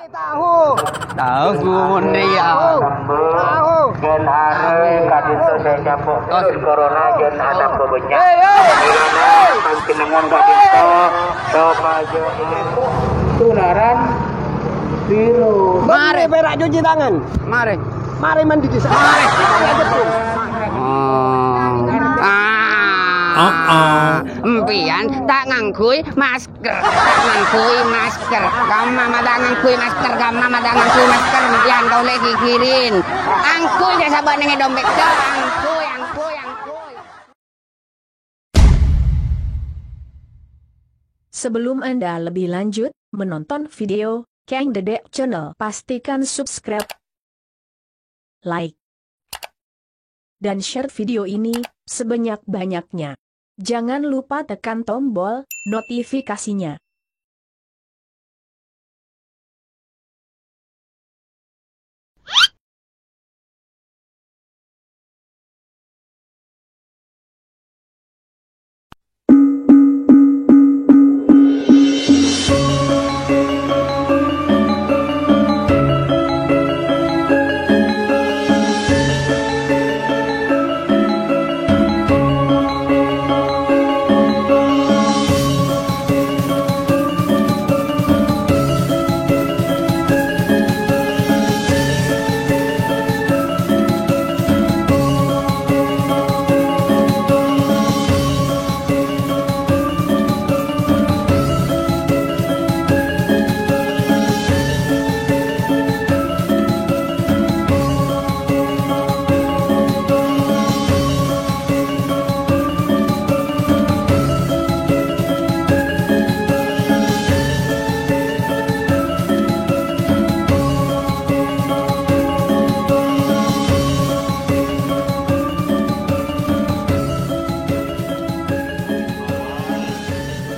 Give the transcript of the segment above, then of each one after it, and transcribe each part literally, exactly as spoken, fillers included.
Tahu. Tahu, Bun, ya. Tahu. Jhân arè ka'dinto sè nyampo virus corona jhân atamba bânnya'. Hei, hei. Panjhennengngan ka'dinto sopajâ tularan virus. Marè. Marè pèra' cuci tangan. Marè. Marè mandi di sana. Marè. Oh. Ah. Empèyan ta' ngangghuy masker. Ngangghuy masker. Kamma ma' ta' ngangghuy masker, kamma ma' ta' ngangghuy masker, yan kaulâ ghighiri. Angghuy sè sabâ' neng è dompètta. Angghuy, angghuy, angghuy. Sebelum Anda lebih lanjut menonton video Kang Dedek Channel, pastikan subscribe, like, dan share video ini sebanyak-banyaknya. Jangan lupa tekan tombol notifikasinya.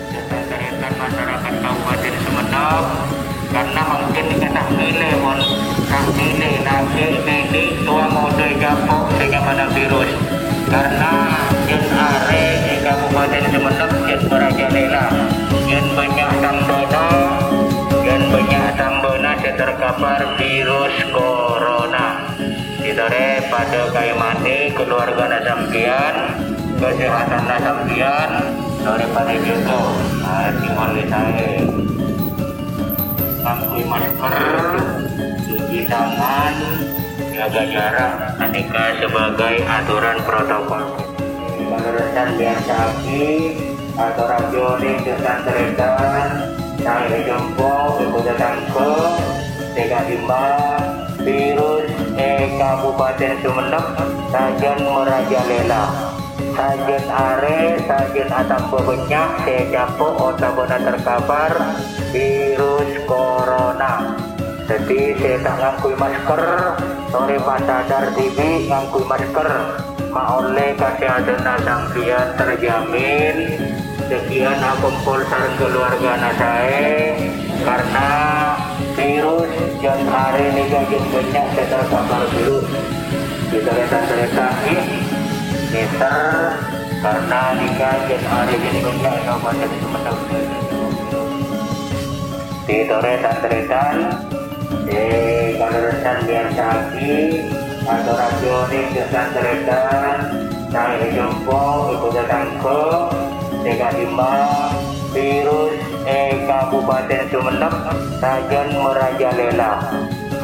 Sè ètarètan masyarakat Kabupaten Sumenep, karena mungkin kita milih, mon, ta' milih, lagi milih tua muda japo sehingga mana virus. Karena jhân arè è Kabupaten Sumenep jhân merajalela, jhân bânnya' tambâna, jhân bânnya' tambâna sè terkapar virus corona. Sè torè padâ kaèmani keluargana sampèyan, kasehatanna sampèyan, torè padâ jâgâ, ati molè saè. Ngangghuy masker, cuci tangan, jaga jarak, anèka sebagai aturan protokol. Kalerressan biyasa'aghi, atoran jhâ' onèng jhâ' tan-tarètan, saè èjhâmpong, èbhâdhâ tangghâ, sè ka'dimma virus è Kabupaten Sumenep sajân merajalela. Sajân arè, sajân atamba bânnya' sè ècapo' otabâna terkapar virus corona. Dhâddhi, sè ta' ngangghuy masker, torè pasadar dhibi' ngangghuy masker. Ma' ollè kasehatanna sampèyan terjamin, dhâggi'ân akompol sareng keluargana saè, karena virus jhân arè nèka jhân bânnya' sè terpapar virus. Sè tarètan-tarètan, ngghi, mèter, karena nèka jhân arè jhân bânnya' sè opadhâ sè mèter. Sè torè tan-tarètan, sè kalerressan biyasa'aghi, atoran jhâ' onèng jhâ' tan-tarètan, saè èjhâmpong, èbhâdhâ tangghâ, sè ka'dimma virus è Kabupaten Sumenep sajân merajalela.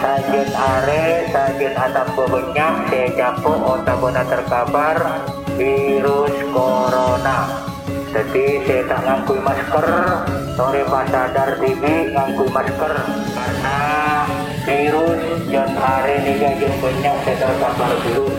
Sajân arè, sajân atamba bânnya' sè ècapo' otabâna terkapar virus corona. Dhâddhi, sè ta' ngangghuy masker, torè pasadar dhibi' ngangghuy masker. Karena virus jhân arè nèka jhân bânnya' sè terpapar virus.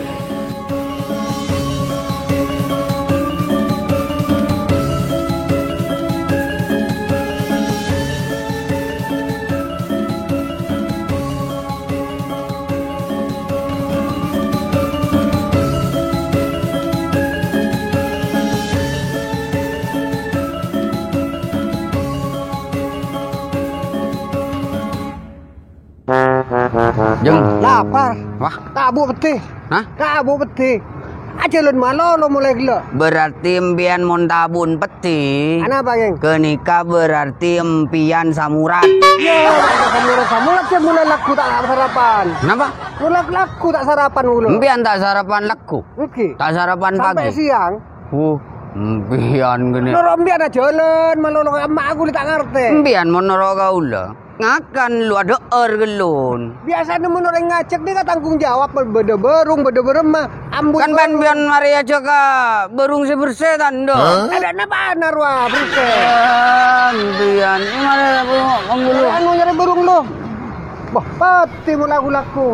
Jeng. Lapar. Wah. Tabu' peddhi. Hah? Tabu' peddhi. Ajhâlân malolo molaè ghellâ'. Berarti empèyan mon tabun peddhi. Anapa, Kèng? Ghânèka berarti empèyan samurat. Iyâ, samurat, samurat, iyâ, molaè lagghu ta' sarapan. Napa? Molaè lagghu ta' sarapan kaulâ. Empèyan ta' sarapan lagghu? Èngghi. Ta' sarapan pagi? Sampè' siang. Wuh, empèyan ghânèka. Noro' empèyan ajhâlân malolo, emma' aku lè ta' ngartè. Empèyan mon noro' kaulâ. Ngakan lu adhâ'âr ghâllu. Biyasana mon orèng ngajhâk nèka tanggung jawab, bâdâ bârung, bâdâ bâremma, ambu. Kan bân-bân marè ajhâk ka bârung sè bersè, ta' endo? Hah? Adâ' napa'ana rowa bersè? Empèyan, ini marè, Bu, kamu lu. Anu nyarè bârung lu. Wah, pati mo lagu-lagu.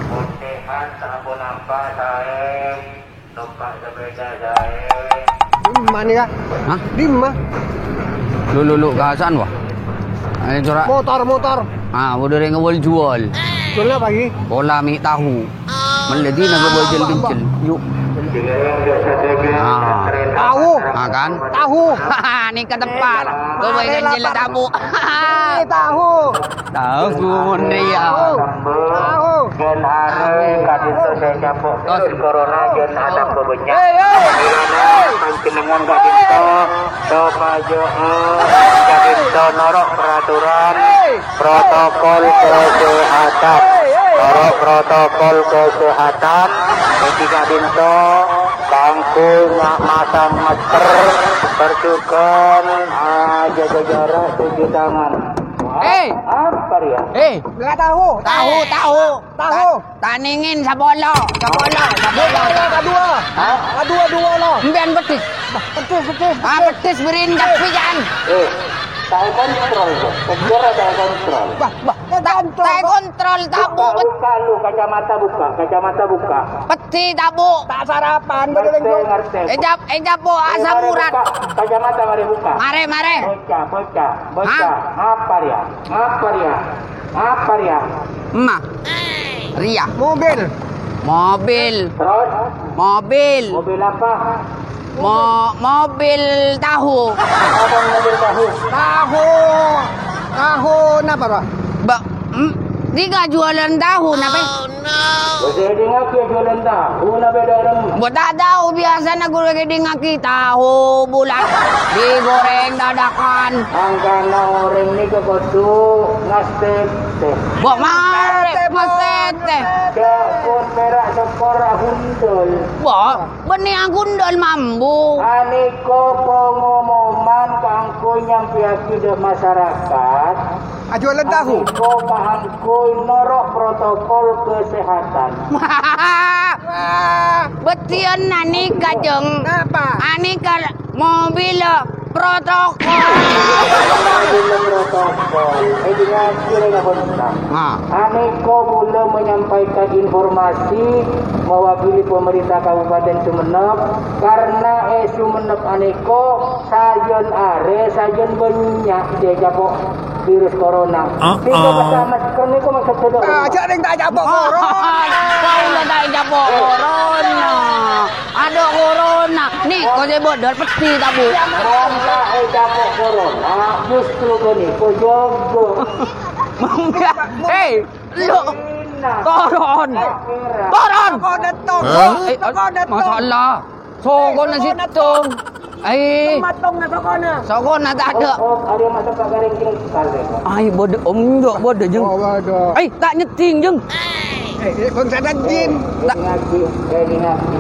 Putihan sampun ampa saè. Numpak sepeda sae. Dimma nèka? Hah? Dimma? Lu, lu, lu, kasan, wah. Ayo, corak. Motor, motor. Ah, udah ada yang ngewol jual. Jual apa lagi? Bola mi tahu. Meledi naga bojel kencel. Yuk. Ah. Tahu. Ah, kan? Tahu. Ini ke tempat. Tuh, bojel lapar. Tahu. Ini tahu. Tahu, mon rèya. Tahu. Jhân arè ka'dinto sè nyampo virus corona jhân atamba bânnya'. Hei, hei. Panjhennengngan ka'dinto, sopajâ, eh, ka'dinto noro' peraturan protokol kesehatan. Noro' protokol kesehatan, jadi ka'dinto kaangghuy nga-, masang masker, perjughân, ah, jaga jarak, cuci tangan. Eh. Apa dia? Eh. Nggak tahu. Tahu, tahu. Tahu. Ta-, taningin sapolo. Sapolo, sapolo. Bukan, yang kedua. Hah? Kedua, dua lo. Empiyan pedes. Pedes, pedes, ah, pedes. Pedes beri tapi jangan. Eh, tahu kontrol, tuh. Kejar ada kontrol. Bah, bah. Ta-, tahu kontrol, tahu. Buka, buka lu, kacamata buka, kacamata buka. Peti tabu. Tak sarapan, ngerti, ngerti. Encap, encap, Bu, asam urat. Buka. Kacamata mari buka. Mare, mare. Bocah, bocah, bocah. Hah? Ngapa dia? Ngapa dia? Ngapa dia? Emma. Ria. Mobil. Mobil. Terus? Mobil. Mobil apa? Mo-, mobil tahu. Apa mobil tahu? Tahu. Tahu napa, Pak? Ba-, hmm? Tiga jualan tahu, napa? Wis èdingngaghi jualan tahu, napa, Darem? Mbok ta' tao, biyasana ghulâ èdingngaghi tahu bulat digoreng dadakan. Mangkana orèng nèka kodhu ngastètè. Mbok mare, ngastètè. Jhâ' pon pèra' sokor ahundul. Wah. Bânnè agundhâl mambu. Anèka pangomoman kaangghuy nyampèyaghi dâ' masarakat. Ajuwâlân tahu. Anèka kaangghuy noro' protokol kesehatan. Bâddhiyân anèka, Jeng. Napa? Anèka mobil protokol. Mobil protokol. Eh, dengan kira-kira. Nah. Anèka kaulâ menyampaikan informasi mewakili pemerintah Kabupaten Sumenep, karena è Sumenep anèka sajân arè, sajân bânnya' sè ècapo' virus corona. Ah, sehingga ah. Masalah masker nèko maksud saya. Ah, jhâ' rèng ta' ècapo' corona. Kaulâ ta' ècapo' corona. Adhu, corona. Nèko sè bâdâ peti, ta', Bu? Mon ta' ècapo' corona, justru ghânèka jâgâ. Hei, lu. Toron. Toron. Hah? Eh, masalah. Sokona sèttong. Ai. Matongna sokona. Sokona ta' adâ'. Oh, oh, ada masuk ke garing ini sekali. Ai, bâdâ, enjâ', bâdâ, Jeng. Oh, bâdâ. Ai, ta' nyeddhing, Jeng. Eh, eh, bangsa jin. Ta' ngaji, eh, ngaji.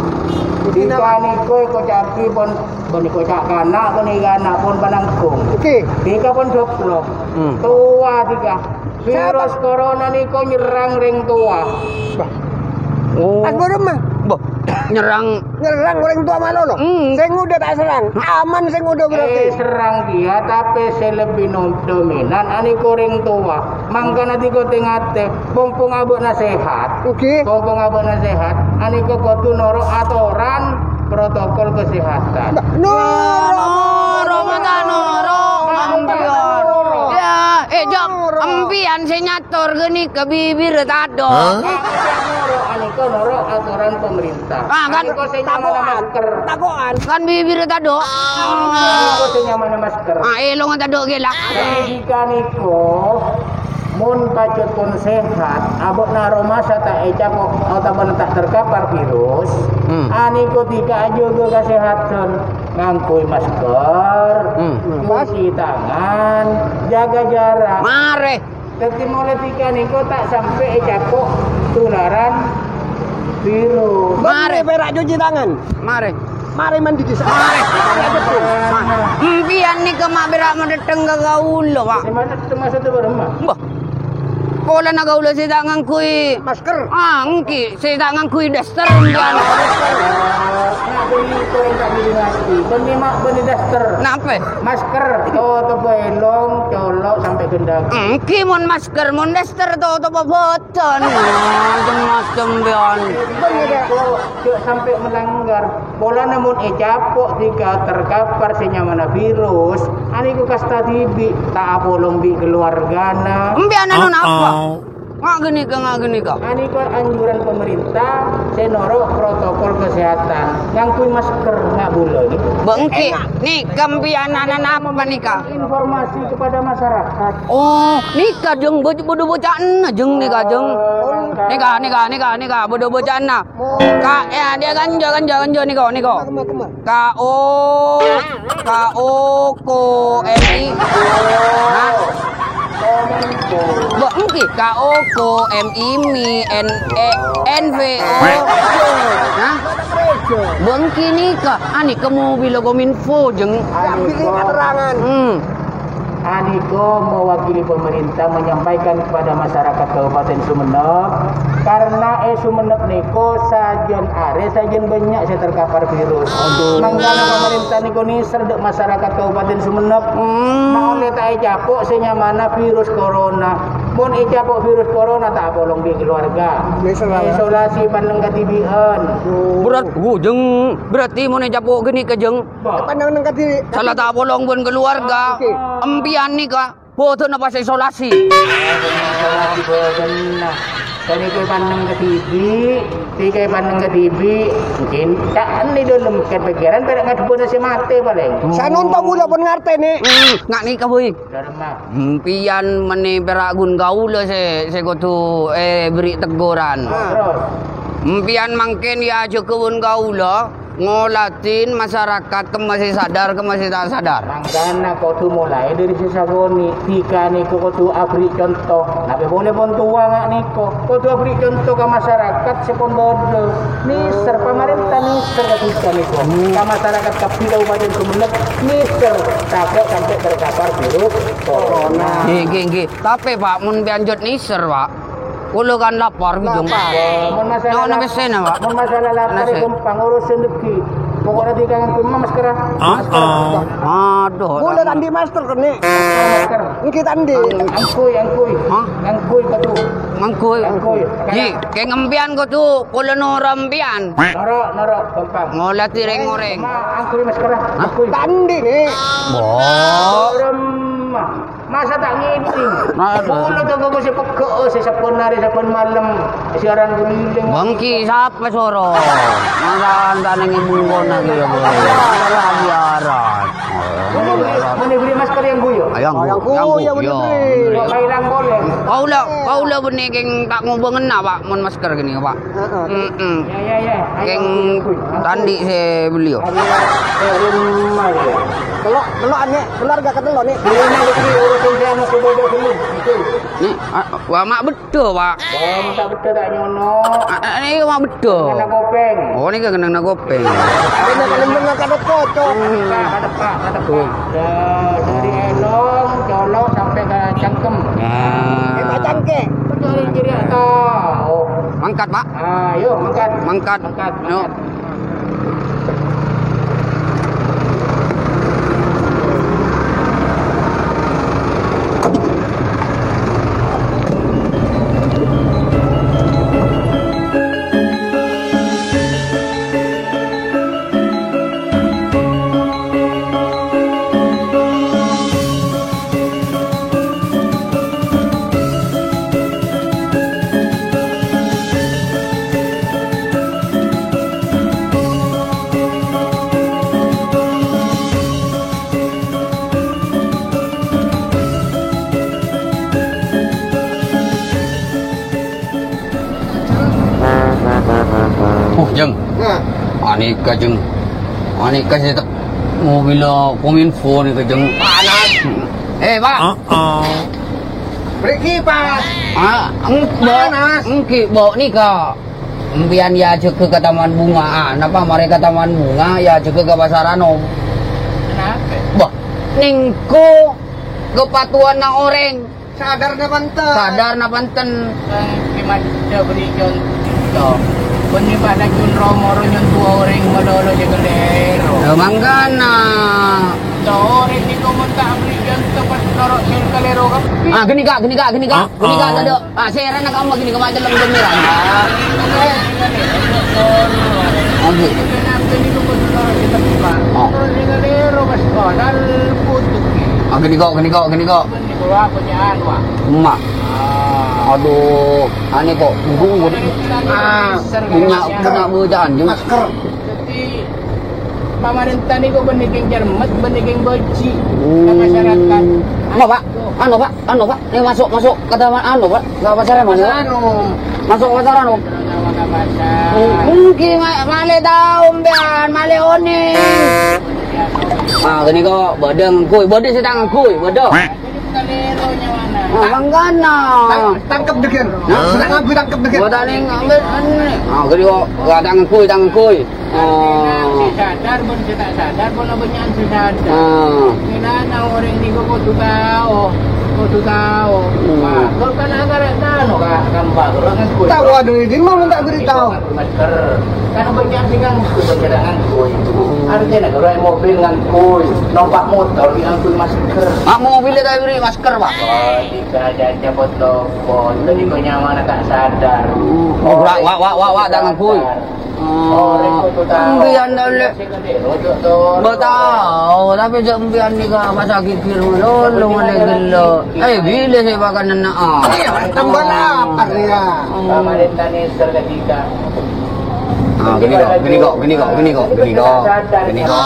Kita niku kok capi pon, pon kok cak kana, pon ikan, pon pananggung. Oke. Kita pon doblok. Hmm. Tua tiga. Virus corona niko nyerang reng towa. Bah. Oh. Pas burung mah. Bah, nyerang. Nyerang reng towa malah, no? Hmm. Sing muda tak serang. Aman sing muda berarti. Eh, serang dia, tapi sing lebih nom-, dominan aniko reng towa. Mangkana tiko tengate, pong-pong abona sehat. Oke. Pong-pong abona sehat, aniko kudu noro atoran protokol kesehatan. Bah, noro, noro, mata noro, ambiar. Ya, eh, Jok, ambian sing Tor ghenèka bibirra tadhok. Hah? Noro', anèka noro' atoran pemerintah. Ah, kan? Anèka sè nyamana masker. Tako'an. Kan bibirra tadhok. Anèka sè nyamana masker. Ah, èlonga tadhok ghelak. Jika niko, Mon pajhât pon sehat, abâ'na aromasa ta' ècapo' otabâna ta' terkapar virus, Hmm. anèko dhika ajâgâ kasehadhân, ngangghuy masker, Hmm. cuci tangan, jaga jarak. Marè. Dhâddhi molaè dhika nèko ta' sampè' ècapo' tularan virus. Marè. Pèra' cuci tangan. Marè. Marè mandi disa. Marè. Empèyan nèka ma' pèra' madhâteng ka kaulâ, Pak. È mana maksudnya bareng, Mas? Mbah. Polana kaulâ sè ta' ngangghuy masker. Ah, èngghi, sè ta' ngangghuy daster, empèyan. Nah, bânnè korang ta' ngèdingngaghi. Bânnè ma' bânnè daster. Napa? Masker, totobhâ èlong, colo' sampè' ghândhâk. Èngghi, mon masker, mon daster, totobhâ bâdân. Macem-macem, empèyan. Bânnè, Kak. Jhâ' sampè' melanggar. Polana mon ècapo' dhika terkapar sè nyamana virus, anèko kasta dhibi', ta' apolong bi' keluargana. Empèyan anu napa? Nga' ghânèka, nga' ghânèka. Anèko anjuran pemerintah sè noro' protokol kesehatan. Ngangghuy masker, nga' bulâ nèko. Bâ' èngghi, nèka empèyan ana napa nèka? Informasi kepada masyarakat. Oh, nèka, Jeng, bâ-, bâdâ bâca'anna, Jeng, nèka, Jeng. Nèka, nèka, nèka, nèka, bâdâ bâca'anna. Ka, ya, dia kan, jangan, jangan, jangan, nèko, nèko. Kemma, kemma. K O, K O, ko, M I. Hah? Bâ' èngghi, K O, ko, M I, mi, N, E, N V O. Hah? Bâ' èngghi nèka. Anèka mobilla Kominfo, Jeng. Yang bikin keterangan. Hmm. Anèko mewakili pemerintah menyampaikan kepada masyarakat Kabupaten Sumenep, karena è Sumenep nèko sajân arè sajân bânnya' sè terkapar virus. Aduh. Mangkana pemerintah nèko nèser dâ' masyarakat Kabupaten Sumenep. Hmm. Molaè ta' ècapo' sè nyamana virus corona. Mon ècapo' virus corona, ta' apolong bi' keluarga. Isolasi. Isolasi pan neng kadhibi'ân. Berat, wuh, Jeng. Berarti mon ècapo' ghânèka, Jeng. Pandang neng kadhibi'. Sala ta' apolong bân keluarga. Oke. Empèyan nèka bâdâna pas isolasi. Isolasi bâdâna. Kèng èpandeng kadhibi', dhika èpandeng kadhibi', mungkin ta' andi' dâlem kepikirân pèra' ngadhebbhâna sè matè palèng. Sanonto bulâ pon ngartènè. Hmm, nga' nèka, Boy. Dârma. Empèyan mènè pèra' ghun kaulâ sè, sè kodhu èberri' tegghuran. Ah. Terus? Empèyan mangkèn ya jâgâ bân kaulâ. Ngolatè masarakat kemma sè sadar, kemma sè ta' sadar. Mangkana kodhu molaè dâri sè sakonè', dhika nèko kodhu aberri' conto. Napè polè pon towa nga' nèko, kodhu aberri' conto ka masarakat sè pon bâdâ. Nèser, pamarènta nèser ka dhika nèko. Ka masarakat kabbhi Kabupaten Sumenep, nèser, tako' sampè' terkapar virus corona. Ngghi, ngghi, ngghi. Tapè, Pak, mon pèanjot nèser, Pak. Kaulâ kan lapar, Jung. Lapar. Mon masalah Nyawa lap-, pèssèna, Pak. Mon masalah lapar, Nasi. Ghâmpang, urusan dâggi'. Pokokna dhika ngangghuy masker, ah. Masker. Aduh. Kaulâ ta' andi' masker, kènè'. Masker. Èngghi ta' andi'. Ngangghuy, ngangghuy. Hah? Ngangghuy, kodhu. Ngangghuy. Ngangghuy. Ji, kèng empèyan kodhu, kaulâ noro' empèyan. Noro', noro', ghâmpang. Ngolatè rèng-orèng. Ma-, ngangghuy masker, ah. Hah? Ngangghuy. Ta' andi', nè. Bo. Noro', ma-, Masa ta' ngèdhing? Nah, kaulâ tonggu sè pegghâ', sè sabbhân arè, sabbhân malem, siaran keliling. Bângki, sapa soro? Masa ta' neng ibu kona kèya, Boy? Biaran. Mènè bherri' masker yang guyu. Ayang, yang guyu, yang guyu, bener. Kok ilang polè? Kaulâ, kaulâ bânnè kèng ta' ngobângana, Pak, mon masker gini, Pak. Heeh. Mm-mm. Ya, ya, ya. Ayo, kèng ayo, ayo. Ta' andi' sè belliyâ. Ayo, ayo, ayo. Tello', tello' anè, keluarga ketello', nè. Ini lagi urusan saya masih bodoh dulu. Itu. Nè, ah, wa ma' beddhâ, Pak. Oh, masa beddhâ ta' nyono. Ah, ah, nè ma' beddhâ. Kena kopèng. Oh, nè kena kopèng. Ada paling bener kada kocok. Nah, kada, Pak, kada, Pak. Tuh. Ya, dari elong, colo' sampai ke cangkem. Nah. Kita cangkem. Betul, jadi tahu. Mangkat, Pak. Ayo, mangkat. Mangkat. Mangkat, yo. Mangkat. Nèka, Jeng. Anèka sè ta-, mobilla Kominfo nèka, Jeng. Panas. Eh, Pak. Heeh. Mriki, Pak. Ah, eng-, Bo-, Panas. Èngghi, Bo, nèka. Empèyan èajhâghâ ka Taman Bunga. Ah, napa marè ka Taman Bunga, èajhâghâ ka Pasar Anom? Kenapa? Bah, nèngko kepatuhanna orèng. Sadar napa enten? Sadar napa enten? Bang, ghi maddhâ bâri' conto. Bânnè padâ cunro moro nyontoa orèng malolo sè kalèro. Lha, mangkana. Tao orèng nèko mon ta' bâri' conto pas noro' sè kalèro kabbhi. Ah, ghânèka, ghânèka, ghânèka. Ah, ghânèka, ah. Tadâ'. Ah, sèrana kamma ghânèka, ma' celleng bhender. Ah, ghânèka. Oke. Kenapa nèko pas noro' sè teppa'na? Oh. Noro' sè kalèro pas, oh, dal putuk. Ah, ghânèka, ghânèka, ghânèka. Emma'. Adhu, anè kok, ghu-, ah, punya, punya bâjâ'ân, Jeng. Masker. Dhâddhi, pamarènta nèko bânnè kèng cermet, bânnè kèng bâji' ka masyarakat. Anu, Pak. Anu, Pak. Anu, Pak. Nè masuk, masuk ka taman, anu, Pak. Ka pasar anu, Pak. Anu. Masuk pasar anu. Mungkin ma-, malè tao, mbiyan, malè onèng. Ah, ghânèka, bâdâ ngangghuy, bâdâ sè ta' ngangghuy, bâdâ. Ah, mangkana. Tang-, tangkep dâgghâ'. Nah. Sè ta' ngangghuy tangkep dâgghâ'. Gua ta' nèng ambil, anè. Ah, ghânèka, gua ta' ngangghuy, ta' ngangghuy. Oh. Sè sadar, bân sè ta' sadar, bân bânnya'an sè sadar. Ah. Mèlana orèng nèko kodhu tao, kodhu tao. Hmm. Wah, kok kana-kana tao ka, ka mbah, kok ngangghuy. Tao, aduh, ini mau minta beritahu. Masker. Kan bânnya' sè ngangghuy, bânnya' ta' ngangghuy. Hmm. Artèna, kalau mobil ngangghuy, nompa' motor, ngangghuy masker. Ah, mobil ta' bâri' masker, Pak. Oh, tidak ada nyebut lopot. Jadi, kok nyaman ta' sadar. Hmm. Oh, wa', wa', wa', wa', wa', ta' ngangghuy. Orèng kodhu tao. Empiyan dâlè. Bâ tao, tapè jhâ' empiyan nèka masa ghighir malolo malè ghellâ'. Eh, bilâ sè pakananna, ah. Iya, tambah lapar, ya. Pamarènta nèser ka kita. Ah, ghânèka, ghânèka, ghânèka, ghânèka, ghânèka. Ghânèka.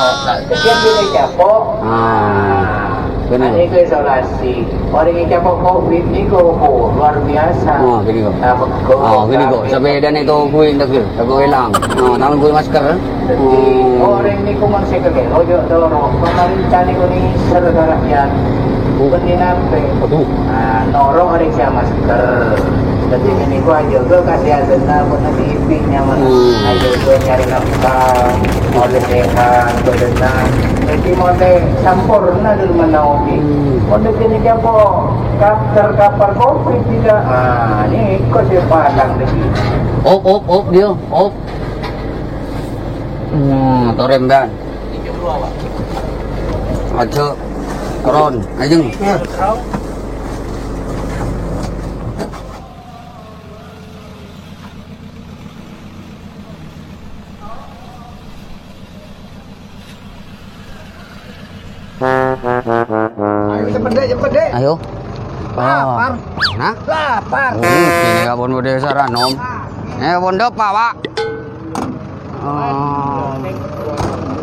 Dia pilih capok. Ah. Ghânèka. Anu, isolasi. Orèng ècapok covid nèko, oh, luar biasa. Oh, ghânèka. Tabeggo, oh, ghânèka. Sapèdana ètoghuwi, èngghi. Tako' èlang. Oh, ta' ngangghuy masker. Dhâddhi, oh, orèng nèko mon sè kalèro, jhâ' toro'. Pamarènta nèko nèser ka rakyat. Oh. Bânnè napè? Aduh. Nah, noro' orèng sè amasker. Dhâddhi, nèko ajâgâ kasehatanna, bân nèko nyaman. Hmm. Ajâgâ nyarè nafkah, molè sehat, bâdânna. Dhâddhi, molè samporna dâri manabi. Hmm. Mon dhâddhi nèko apa? Kap-, terkapar covid tidak? Ah, nèko sè palang dhâddhi. Op, op, op, dia, op. Hmm, torè, Mbak. Aja. Ron, ayo, Jeng. Ayo, cepet, Dek, cepet, Dek. Ayo. Lapar. Hah? Lapar. Oh, ini kapan udah saran, Om. Eh, pondok, Pak, Pak. Oh.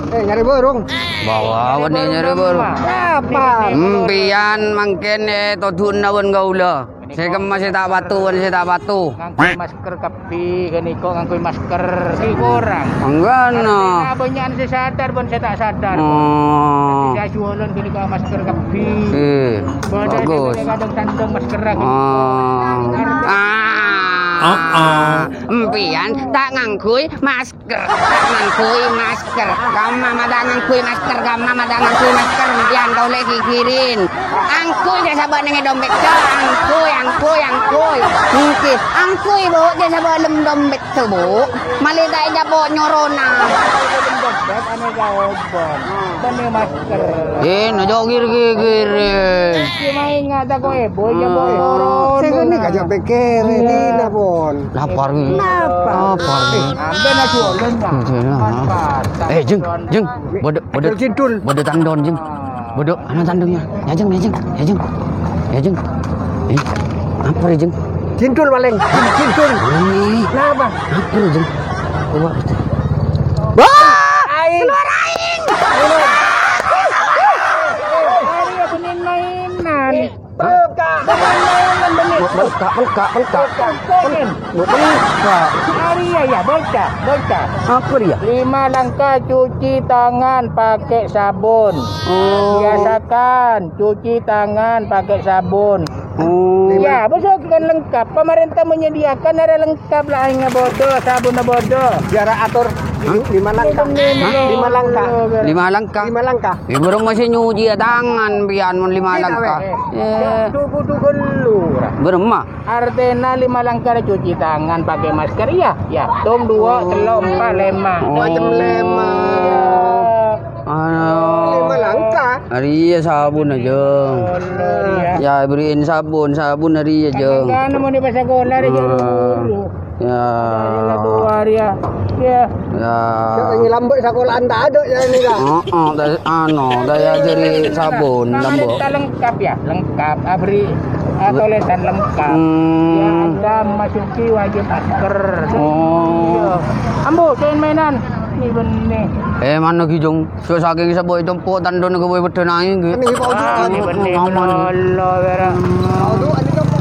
Eh, nyarè bârung. Bawa, wani nyarè bârung. Lapar. Empiyan mangkèn, eh, todhu'na bân kaulâ. Sè kemma sè ta' patu, bân sè ta' patu. Ngangghuy masker kabbhi, ghânèka ngangghuy masker. Sè korang. Enggak, no. Artèna bânnya'an sè sadar bân sè ta' sadar. Oh. Sè ajuwâlân ghânèka masker kabbhi. Eh, bagus. Kadhâng-kadhâng maskeran. Oh. Artèna. Ah. Empiyan ta' ngangghuy masker. Masker, ngangghuy masker. Kamma ma' ta' ngangghuy masker, kamma ma' ta' ngangghuy masker, empiyan kaulâ ghighirân. Angghuy sè sabâ' neng è dompètta, angghuy, angghuy, angghuy. Mungkin, angghuy, Bu, sè sabâ' lem dompètta, Bu. Malè ta' ècapo' nyorona. Bânnè masker. Eh, nojo gir-gir-gir. Cuma ingat aku, eh, boy, ya, boy. Sè kene aja pikir, eh, dina, Pon. Lapar, nih. Lapar. Lapar, nih. Ambil aja, Pon, lah. Iya, lah. Pas, pas. Eh, Jeng, Jeng. Bodo, bodo. Cindul. Bodo tandon, Jeng. Bodo, ana tandonnya. Ya, Jeng, ya, Jeng. Ya, Jeng. Ya, Jeng. Eh, apa, ya, Jeng? Cindul paling. Cindul. Ini. Kenapa? Apa, ya, Jeng? Coba. Wah! Aing. Keluar aing. Ari apa nih mainan? Buka. Mainan bener. Pelengkap, pelengkap, pelengkap. Pelengkap. Pelengkap. Arèya, ya, bocah, bocah. Apa dia? Lima langkah cuci tangan pakai sabun. Oh. Biasakan cuci tangan pakai sabun. Oh. Ya, besok kan lengkap. Pemerintah menyediakan ada lengkap lah, aèngnga bodo, sabunna bodo. Biar atur. Hah? Lima langkah. Hah? Lima langkah. Lima langkah. Lima langkah. Ya, bârâmma sè nyuci tangan, pian mon lima langkah. Weh. Eh. Tunggu, tunggu dulu, Ra. Bârâmma? Artèna lima langkah cuci tangan pakai masker, iya? Ya, tong, dua, tello', empa', lèma'. Oh. Macem lèma'. Iya. Lima langkah. Arèya sabun, Jeng. Allah, iya. Ya, beriin sabun, sabun arèya, Jeng. Kan, kan, mau di pasar bola, Ra, Jeng. Ya. Iya, tua dia. Ya. Ya. Sapa yang lambek sakolaan tak ada ya ini, Kak? Heeh, dari anu, dari ajari sabun, lambek. Lengkap ya, lengkap. Abri, ah, tulisan lengkap. Hmm. Ya, ada masuki wajib masker. Oh. Iya. Ambo, jangan mainan. Ini benih. Eh, mana gijong? So, saking sabo' tompo' tandhâna ghâbây bâdhân aèng, ghi. Ini, Pak Udu. Ah, ini benih. Aman. Lolo, bera. Pak Udu, ada tompo'.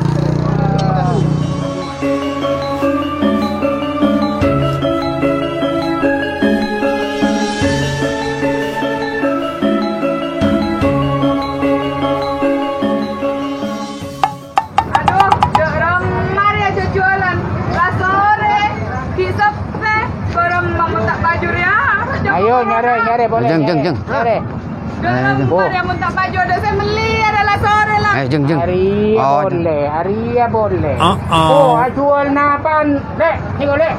Aduh, Dek Roma rèya jhâ' juwâlân. La sorè, ghi' seppè, bârâmma mon ta' paju rèya. Ayo, nyarè, nyarè, boleh. Jeng, jeng, nyarè. Jeng. Nyarè. Dek Roma rèya mon ta' paju, dek sè mellè, arèya la sorè la. Eh, jeng, jeng. Arèya boleh, arèya boleh. Oh, oh. Oh, ajuwâl napa'an, Dek? Nèko, Lè'.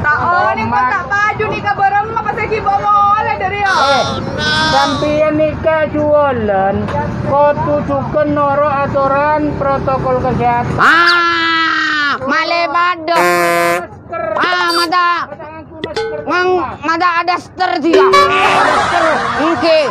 Ta' onèng kok ta' paju nèka bârâmma pas èghibâ molè dâri, ya. Eh, sampèyan nèka juwâlân kodhu jhughân noro' atoran protokol kesehatan. Ah, malè padâ. Masker. Ah, mata. Mata nganggo masker. Mang, mata ada ster dia. Èngghi.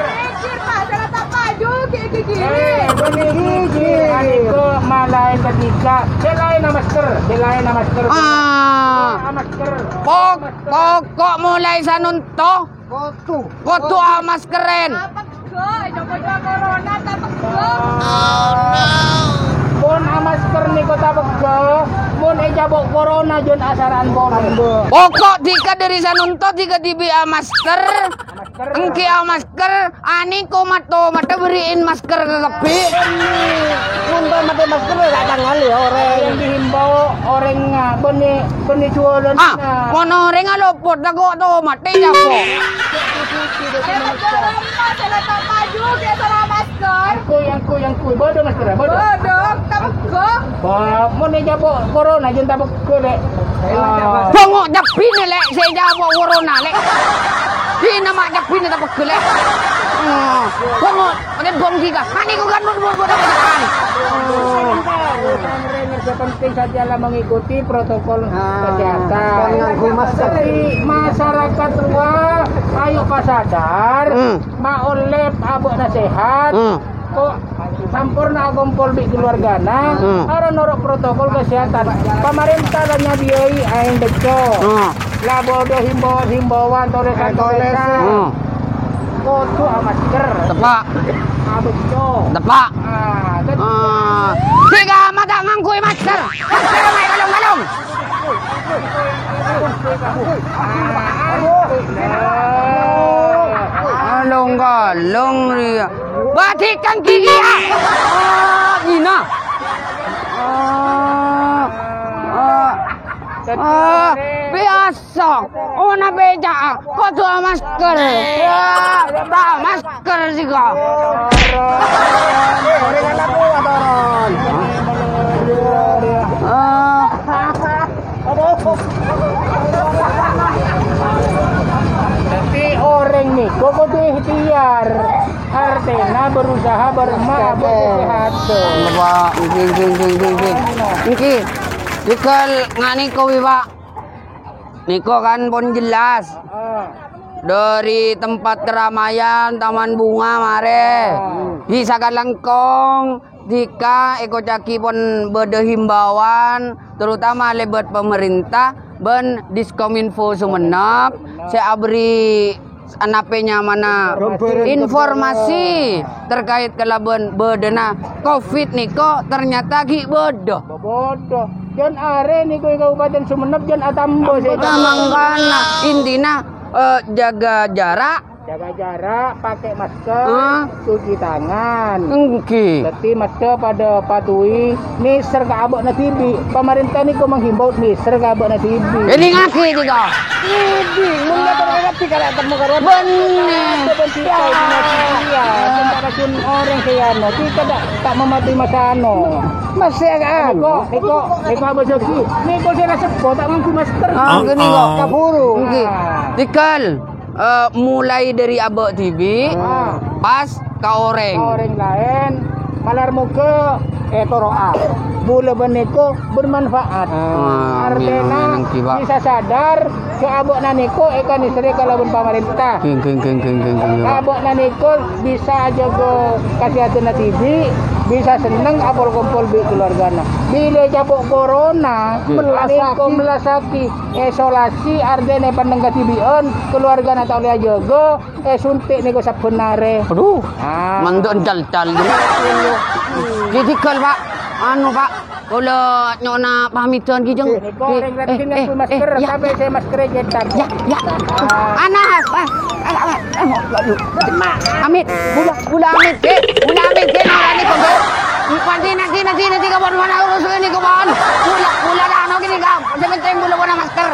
Mikir, Pak, salah ta' paju, ghi-, ghi-, ghi. Eh, bânnè ghi-, ghi-, anèko malaè ketiga. Sè laènna masker, sè laènna masker. Ah. Ah, masker. Pok-, pokok molaè sanonto. Kodhu. Kodhu amaskeren. Ta' pegghâ, jhâ' corona, ta' pegghâ. Mon amasker nèko ta' pegghâ, mon ècabok corona jhân asara'an polè. Pokok dhika dâri sanonto dhika dhibi' amasker. Èngghi amasker, anèko matto-matto bâri'in masker kalebbhi. Untuk mate masker ya, tak tanggal ya, orèng. Yang dihimbau orèng, ah, bânnè, bânnè juwâlân, ah, mon orèng alopot, tako' to mate, japo. Ayo, betul, Roma, salah ta' paju, ghi' salah masker. Yang kui, yang kui, yang kui. Bâdâ masker, bâdâ. Bâdâ, ta' pegghâ. Wah, mon ècabok corona, jhân ta' pegghâ, Lè'. Ah. Bhungo' cabbhina, Lè', sè ècabok corona, Lè'. Dina ma' cabbhina ta' pegghâ, Lè'. Ah. Bhungo'. Oke, bong tiga. Mani ko kan mun, mun, mun, mun. Yang penting saja lah mengikuti protokol kesehatan. Jadi, masyarakat luar, ayo pasadar, hmm, maolle abâ' nasehat. Hmm. Kok samporna akompol bi' keluargana, hmm, ara noro' protokol kesehatan. Pemerintah la nyadiyai aèng becco'. Hmm. La bâdâ himbau-, himbauan, tolesan-tolesan. Hmm. Kodhu amasker. Teppa'. Abecco'. Teppa'. Ah, teppa'. Ah. Sèngghâ mata ngangghuy masker. Masker ma' kalong-kalong. Kalong-kalong rèya. Bâdhi kang gigi, ah. Ah, gina. Ah. Ah. Ah. Biasa. Song, ona beca'a, kodhu amasker. Ya, ta' masker sèngghâ. Orèng ana' kuat, Ron. Ah. Dhâddhi orèng nèko kodhu ikhtiar. Artèna berusaha bârâmma abâ' kesehatan. Pak, ngghi, ngghi, ngghi, ngghi, ngghi. Ngghi. Tèghâl nga' nèko, wi, Pak. Nèko kan pon jelas. Heeh. Dâri tempat keramaian, taman bunga, marè. Heeh. Bi' sakalangkong dhika èkoca'aghi pon bâdâ himbauan, terutama lèbât pemerintah bân Diskominfo Sumenep sè aberri' Anape nyamana informasi terkait kalaban bâdâna covid nèko ternyata ghi' bâdâ. Bâdâ. Jhân arè nèko è Kabupaten Sumenep jhân atamba sè. Mangkana intina, eh, jaga jarak. Jaga jarak, pakai masker, cuci tangan. Èngghi. Dhâddhi maddhâ padâ patuhi nèser ka abâ'na dhibi'. Pamarènta nèko menghimbau nèser ka abâ'na dhibi'. Ènèngngaghi, Dika. Dhibi', mon nèser ka dhibi' kala temu karo. Bhender. Bhender. Iya, sementara jhân orèng sè anu, kita tak, tak mematuhi masa anu. Masih agak anu. Nèko, nèko, nèko abâ' Jaki. Nèko sè la seppo, tak ngangghuy masker. Ah, gini kok. Kaburu. Èngghi. Tikel. Eh, mulai dari abâ' dhibi', pas ka orèng. Ka orèng laèn, malar moghâ ètoro'a. Bulâ bân nèko bermanfaat. Artèna bisa sadar, jhâ' abâ'na nèko èkanèserè kalabân pamarènta. Abâ'na nèko bisa ajâgâ kasèhadânna dhibi', bisa senneng apol-kompol bi' keluargana. Bilâ ècapo' corona, nèko melasaki. Isolasi artèna pennèng kadhibi'ân, keluargana ta' ollè ajâgâ, èsuntik nèko sabbhân arè. Aduh. Ah. Mandhâ' ental-ental. Ghi tikel, Pak. Anu, Pak. Kaulâ nyo'ona pamèdhân ghi, Jeng. Nèko orèng rajin ngangghuy masker, sampè' sè maskerra cètak. Ya, ya. Anas, Pak. Amit, bulâ, bulâ amit, ghi. Bulâ amit, ghi, nora nèko, ghi. Nanti, nanti, nanti, nanti, kapan mana urus ini, kapan? Bulâ, bulâ dah, no, gini, kapan? Sè penting bulâ bâdâ masker.